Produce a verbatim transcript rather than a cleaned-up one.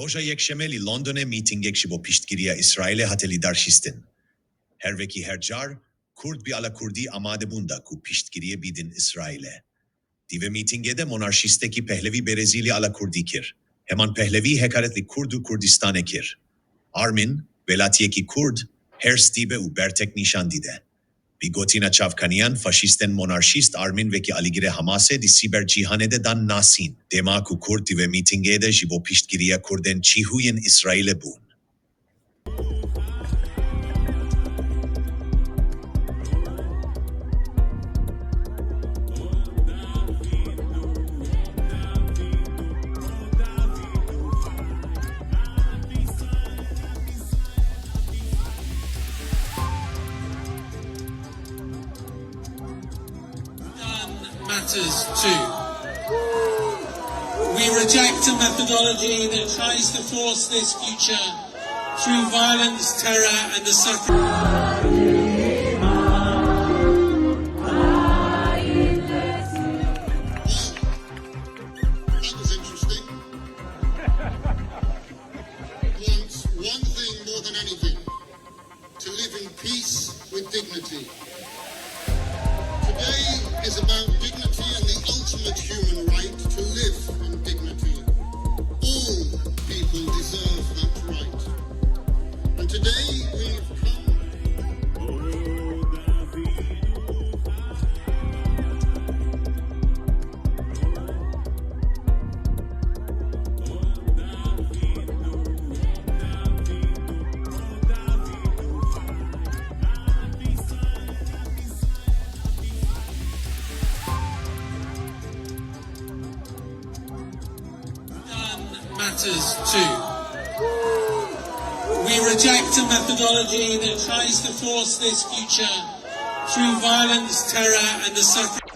Roja Yekşemê li Londonê mîtîngek ji bo piştgiriya Îsraîlê hate lidarxistin. Her wekî her car, Kurd bi ala Kurdî amade bûn da ku piştgiriyê bidin Îsraîlê. Di vê mîtîngê de monarşîstekî Pehlevî bêrezî li ala Kurdî kir. Heman Pehlevî hekaret li Kurd û Kurdistanê kir. Armîn, welatiyekî Kurd, hêrs dibe û bertek nîşan dide. Bi gotina çavkaniyan, faşîstên monarşîst Armîn wekî alîgirê Hamasê di sîber cîhanê de dan nasîn. Dema ku Kurd di vê mîtîngê de ji bo piştgiriya Kurdên çîhûyên Îsraîlê bûn. Done matters too. We reject a methodology that tries to force this future through violence, terror, and the suffering. That was interesting. Wants one thing more than anything: to live in peace with dignity. Today is about dignity and the ultimate human right to live in dignity. All people deserve that right. And today we've come Done matters too. We reject a methodology that tries to force this future through violence, terror, and the suffering.